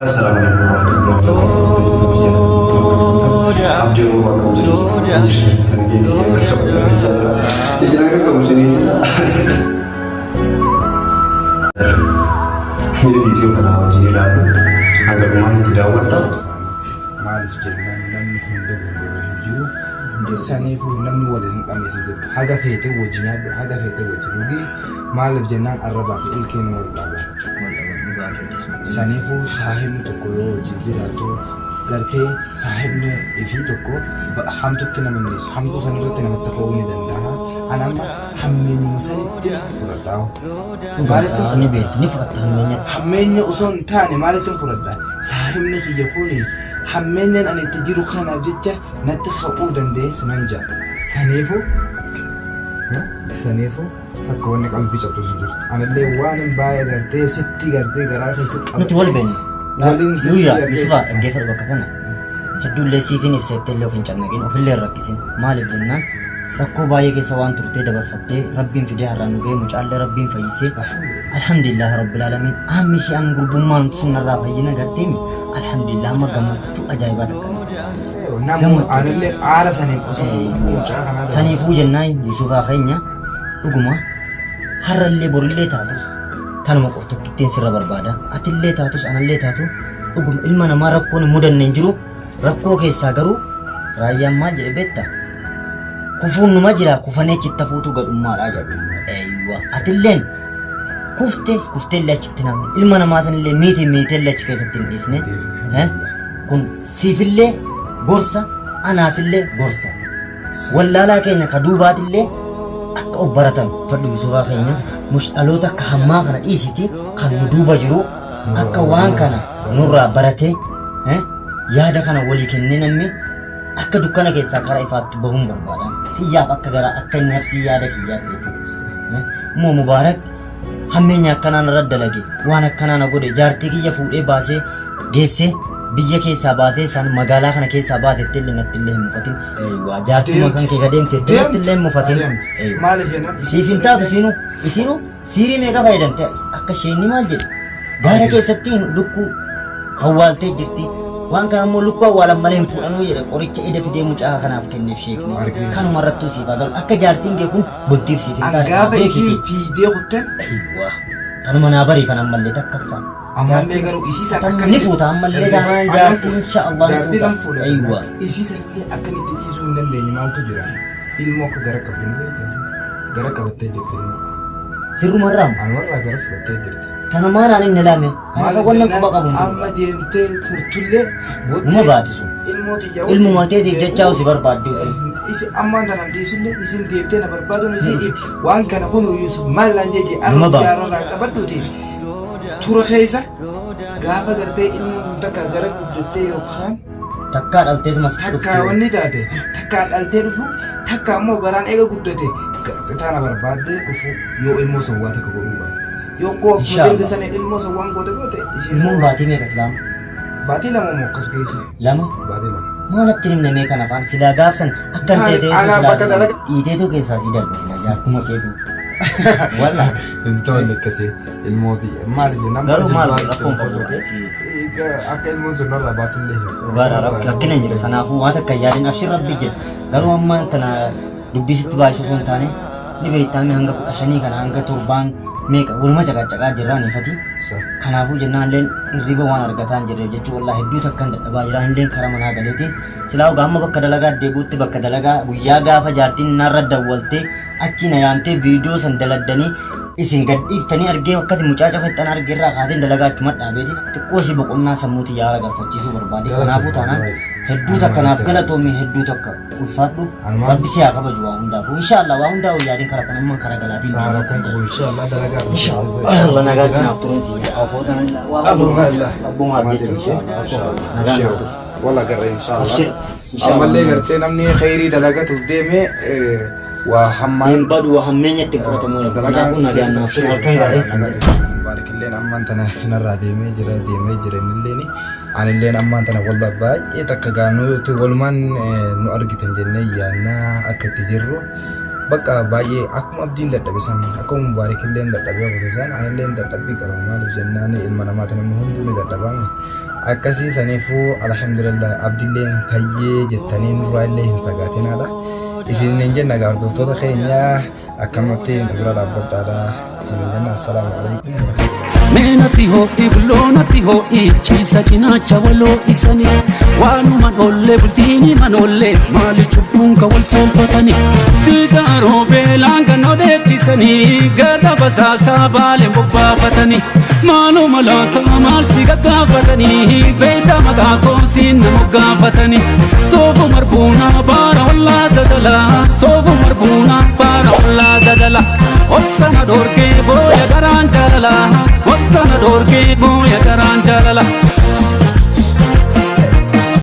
Assalaamu alaikum warahmatullahi wabarakatuh. Abdii Oromoo akkam jirtu? Isin akka qabu isinii jira. Mee viidiyoo kana wajjin ilaalu hanga dhumaatti daawwadha. Maaliif jennaan namni hin dogongorre hin jiru. Saniifuu namni wal hin dhabne si jirtu. Haga feete wajji nyaadhu, haga feete wajji dhugi. Maaliif jennaan arrabaa fi ilkeen wal dhaba. Wal dhaban dhugaa keeti sun. Saniifuu saahibni tokko yoo wajjin jiraatu gartee saahibni ifii tokko hamtutti nama hin dhiisu. Hamtuu sanirratti namatti ka'uu ni danda'a. An amma hammeenyuma sanittin fudhadha. Maalittin Dhugaadha ni fudhadha? beekti ni fudhatta hammeenyatti. Hammeenya osoo hin taane maalittin fudhadha? Saahibni kiyya kuni hammeenyan ani itti jiru kanaaf jecha natti ka'uu dandeessi nan ja'a. Saniifuu saniifuu Takka wanni qalbii cabxus hin jirtu. Anillee waan hin baay'ee gartee sitti gartee garaa keessa Nuti wal beekna. Waliin sitti Yuuyaa gartee- Yusufa dhaggeeffadhu bakka kana. Hedduullee siifin ibseettee illee of hin cannaqin ofillee hin rakkisin. Maaliif jennaan rakkoo baay'ee keessa waan turtee dabarfattee rabbiin fidee har'aan nu ga'e mucaallee rabbiin fayyisee alhamdulillah rabbil alamin aammi ishee an gurbummaa nuti sun narraa fayyina garteemi alhamdulillah amma gammachuu ajaa'ibaa takka Namuu anillee aara saniin osoo mucaa kanaa Saniifuu jennaan Yusufaa keenya Dhuguma har'allee borillee taatus tanuma qof tokkittiin sirra barbaada. Atillee taatus anallee taatu dhuguma ilma namaa rakkoon hin mudanne hin jiru. Rakkoo keessaa garuu raayyaan maal jedhe beekta? Kufuun numa jira kufanii achitti hafuutu gadhummaadha jedhe. Eeyywa atilleen kufte kufteellee achitti namni ilma namaa sanillee miite miiteellee achi keessatti hin dhiisne. Eh? Kun siifillee gorsa anaafillee gorsa. Wallaalaa keenya ka duubaatillee akka of baratan fadhu Yusufaa keenya mush dhaloota akka hammaa kana dhiisiti kan nu duuba jiru akka waan kana nurraa baratee yaada kana walii kennee namni akka dukkana keessaa karaa ifaatti bahuun barbaada. Kiyyaaf akka gara akka nafsii yaada kiyyaatti jechuudha. Immoo Mubaarak hammeenya akkanaa narra dalage waan akkanaa na godhe jaartii kiyya fuudhee baasee geessee biyya keessaa baatee isaan magaalaa kana keessaa baatetti illee natti illee hin mufatin. Eeywa jaartuma kan kee ka deemte natti illee hin mufatin. Eeywa. Maaliif jennaan? Siif hin taatu isiinuu isiinuu siirii meeqa fayyadamte akka isheen maal jedhu gaara keessatti lukkuu awwaaltee jirti. Waan kana immoo lukkuu awwaalan malee hin fuudhanuu jedhe qoricha eda fidee mucaa kanaaf kenneef sheekni. Argee. Kanuma irrattuu siif haa galu. Akka jaartiin kee kun bultiif siif hin An taane gaafa beekiti. isiin fiidee kutten Eeywa. Kanuma naa bariifan ammallee takkaffaa. Ammallee garuu isii san akka Ni fuuta ammallee taanaan jaartii insha Allah ni Jaartii fuuta. nan fuudha. Eeywa. Isii sanillee akka inni itti dhiisuu hin dandeenye maaltu jira? Ilmoo akka gara qabdi ni beektaa isin? Gara qabattee jirti ilmoo. Sirrumarraa moo? Anumarraa gara fudhattee jirti. Tana maanaan inni laame. Kanaaf Maaliif wannan jennaan quba qabu hin jiru. amma deemtee turtullee Numa booddee baati sun. ilmoo tiyya Ilmuma teetiif jechaa si barbaadde isin. Isin ammaan tanan dhiisullee isin deemtee na barbaaduun isii waan kana kun Yusuf maal naan jeje Numa arra baati. jaararraa qabadhuuti tura keessa gaafa gartee ilmoon sun takka gara guddattee yookaan Takkaa dhalteetuma si takkaa dhufte. wanni taate takkaa dhaltee dhufu takka ammoo garaan eega guddate taana barbaaddee dhufu yoo ilmoo san waa takka godhuu baatte yoo koo akkuma Inshallah. deemte saniin ilmoo san waan goote goote isiin Ilmoon baatii meeqa islaama? Baatii lama moo akkas geesse? Lama? Baatii lama. Maa natti himne mee kana afaan silaa gaafsan akkan Maal- ta'e ta'ee anaa silaa bakka dalaga- dhiiteetu keessaa sii darbe silaa jaartuma keetu. Walla. Hin tolle akkasii ilmooti. Maal jennaan Garuu maal rakkoon qabu Akka ilmoon sun narraa baatullee hin Dhugaadha rakkina hin jiru sanaafuu waan takka hin yaadin abshir rabbi jira. Garuu amma tana dubbii sitti baay'isu osoo hin taane ni beektaa mee hanga 15 kana hanga torbaan meeqa waluma caqacaqaa jirraa niifati. Kanaafuu jennaan illeen hirriba waan argataa hin jirreef jechuun wallaahi hedduu takkan dadhabaa jira illeen kara manaa galeeti. Silaa ogaa amma bakka dalagaa deebi'utti bakka dalagaa guyyaa gaafa jaartiin narra dawwaltee achi na yaamtee viidiyoo san daladdanii isin gad dhiiftanii argee akkati mucaa cafexxan arge irraa kaateen dalagaa achuma dhaabeeti xiqqoo isii boqonnaa sammuu xiyyaara galfachiisuu barbaade. Kanaafuu taanaan hedduu takka naaf galatoomi hedduu takka. Ulfaadhu Anumaan- rabbi si haa kabaju waa hundaafuu inshaallah waa hundaa yaadin karaa kan amman karaa galaatiin Saara deemaa kun siin qabu jedha. inshallah dalagaa Inshaallah nagaatti naaf turin siin jedha. Abbootaan waa Alhamdulillah. Rabbumaaf jecha inshaallah. Nagaan naaf turu. Wala garra inshallah. Abshir. Inshaallah. Ammallee gartee namni khayrii dalagatuuf deeme waa hammaan Hin badu waa hammeenya itti fudhatamu. Kanaafuu nagaan naaf turu halkan gaarii siin jedha. Mubaarakilleen ammaan tana hinarraa deemee jira deemee jira innilleen Anilleen ammaan tana wallah baay'ee takka gaa nuti walumaan nu argitan jennee yaanna akka itti jirru. Bakka baay'ee akkuma abdiin dadhabe san akkuma Mubaarik illee dadhabee qote san anillee dadhabbii qaba. Maaliif jennaan ilma namaati, namni hunduu ni dadhabame. Akkasii saniifuu alhamdulillah, abdiillee fayyee jettanii nurraa illee hin fagaatinaadha. Isin jenna egaa, hordoftoota keenya, akkamatti nu bira dhaabbadhaadha. Isin jenna, assalaamu alaikum. Meenatti ho'i, bulloonatti ho'i, ciisa cinaacha waloo isanii waanuman ollee bultiini manollee maali cubbuun ka wal soolfatanii tigaaroo beelaan kan odeechisanii gada basaasaa baaleen bobbaafatanii maaluma laata maal si gaggaafatanii beeyta maqaa koosiin nama gaafatanii soofu marbuunaa baara.